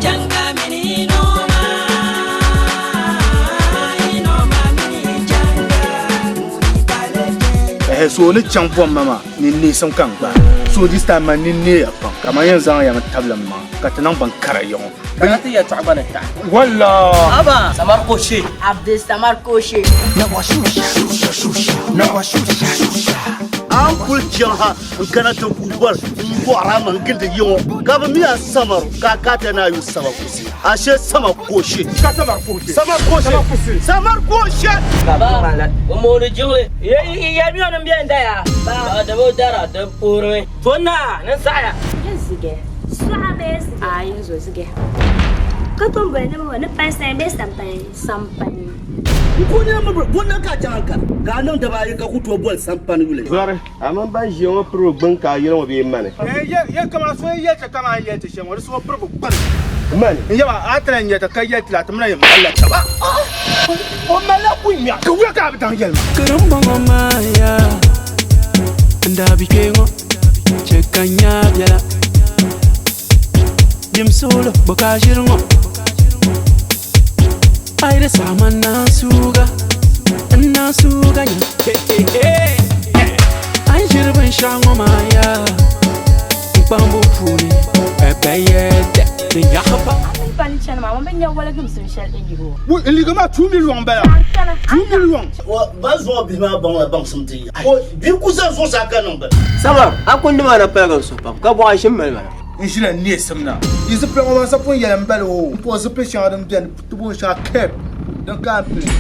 Janga mini noma, noma mini janga. Eh, so ni chaŋ bomma maa ni neesim ka n gbaai so this time man ni neeya pam ka man yɛn zaŋ ya mi tabili m maŋa ka ti niŋ bin kara yiŋɔ. Kana ti yɛltɔɣa gba ni taɣi. Walla! Aba! Samar Koshe. Abdul Samar Koshe. A ni kuli chaŋ ha n-kana ti ku boli m-bɔhiri a ma n-gindi yi ŋɔ, ka bɛ mi a Samaru ka a ka ti ni a yuli Sama Kusi, ashe Sama Koshe. Ka Samar Koshe. Samar Koshe. Samar Koshe! Ba, o mooni jiŋli. Yɛlimiya ni m beni daya. Ba, di bi dara, di puhirimi. To naa, ni saɣiya. Yin zige, suɣa bee zige? Aai, yin zo zige. Ka tom boli ni bɛ ni pali sain bee sampani? Sampani. N ku nyɛ mi bɛ na ka chaŋ ka ka a niŋ daba ayi ka ku tooi boli sampani yuli. Zɔri, a mini ban ʒiya ŋɔ piri o gbini ka a yɛli ŋɔ bee mani? Ye kaman so yi yɛli ti kaman yɛli ti shɛm ŋɔ, di so piri bi gbini. Mani? N yaba, a ti lahi nya ti ka yɛli ti la, ti mi na yɛn malila taba. O malila kunya. Ka wuya ka a bi daŋ yɛli ma? Karimbɔŋɔ maa yaa, n daa bi kpe ŋɔ, chɛ ka n nya biɛla. Dim suɣulo bɔ ka a ʒiri ŋɔ? A yi di saɣi ma n naan suuga, n naan suuga nya. A ni ʒiri binshɛɣu ŋɔ maa yaa, n kpahimbu puuni, ɛbɛyɛdɛ di nyaɣi pam. A mini pa ni chani maa, ŋun bi nya waligimsim shɛli n yihi o. Wui, n liiga maa 2 million m-bala, 2 million. Ban zuɣu bihi maa baŋla baŋsim ti ya. Bia ku zani zuɣusaa ka niŋ bini. Samar, a kundi maa na paligi n suhu pam, ka bɔɣa ʒim mali ma na. N ʒila neesim na. Yi zipila ŋɔ maa sa pun yɛli m bala oo, m puhi zipil shɛŋa din beni ti booni shɛŋa cap din ka n pili.